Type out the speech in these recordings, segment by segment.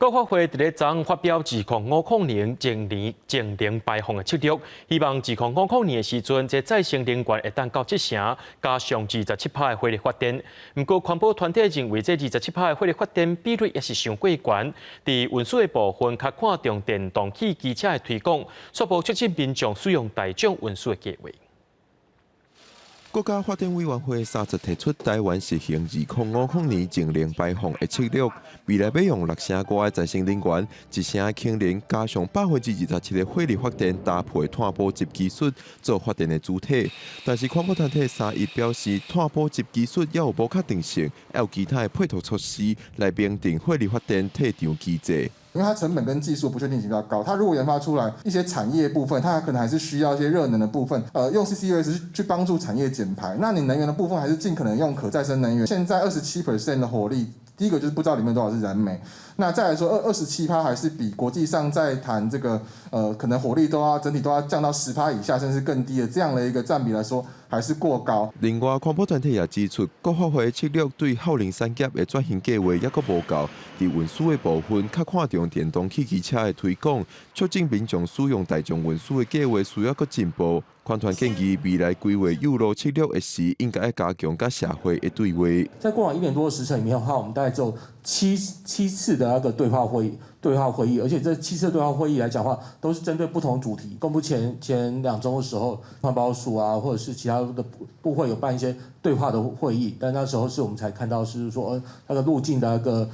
國發會佇咧昨昏發表2050年淨零淨零排放的策略，希望2050年的時陣，這再生能源會當到七成，加上27趴的火力發電。毋過環保團體認為，這二十七趴的火力發電比率也是傷過懸。佇運輸的部分，較看重電動汽機車的推廣，煞無促進民眾使用大眾運輸的計劃。國家發展委員會30提出台灣實行2050年淨零排放的策略，未來欲用6成外的再生能源，1成的氫能，加上27%的火力發電搭配碳捕集技術做發電的主體。但是環保團體三一表示，碳捕集技術猶有無確定性，猶有其他的配套措施來明定火力發電退場機制。因為它成本跟技術不確定性比較高，它如果研發出來一些產業部分，它可能還是需要一些熱能的部分，用 CCUS 去幫助產業減排。那你能源的部分還是盡可能用可再生能源。現在27% 的火力，第一個就是不知道裡面多少是燃煤。那再來說27趴還是比國際上在談這個，可能火力都要整體都要降到10趴以下，甚至更低的這樣的一個佔比來說，還是過高。另外，環保團體也指出，國發會策略對耗能產業的轉型計劃猶閣無夠，佇運輸的部分較看重電動汽機車的推廣，促進民眾使用大眾運輸的計劃需要閣進步。環團建議未來規劃誘路策略的時，應該愛加強佮社會的對話。在過往一年多的時程裡面的話，我們大概就七次的那個對話會議，而且這七次對話會議來講的話，都是針對不同主題。公布前2週的時候，環保署啊，或者是其他的部會有辦一些對話的會議，但那時候是我們才看到是說，那個路徑的那個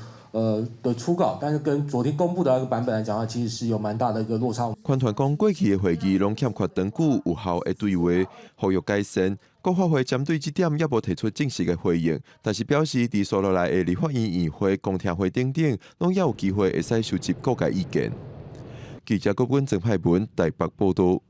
的初稿，但是跟昨天公布的那個版本來講的話，其實是有蠻大的一個落差。環團講過去的會議攏欠缺長久有效的對話，呼籲改善。國發會針對這點猶無提出正式的回應，但是表示佇紲落來的立法院院會、公聽會等等，攏猶有機會會使收集各界意見。記者郭文、曾派文台北報道。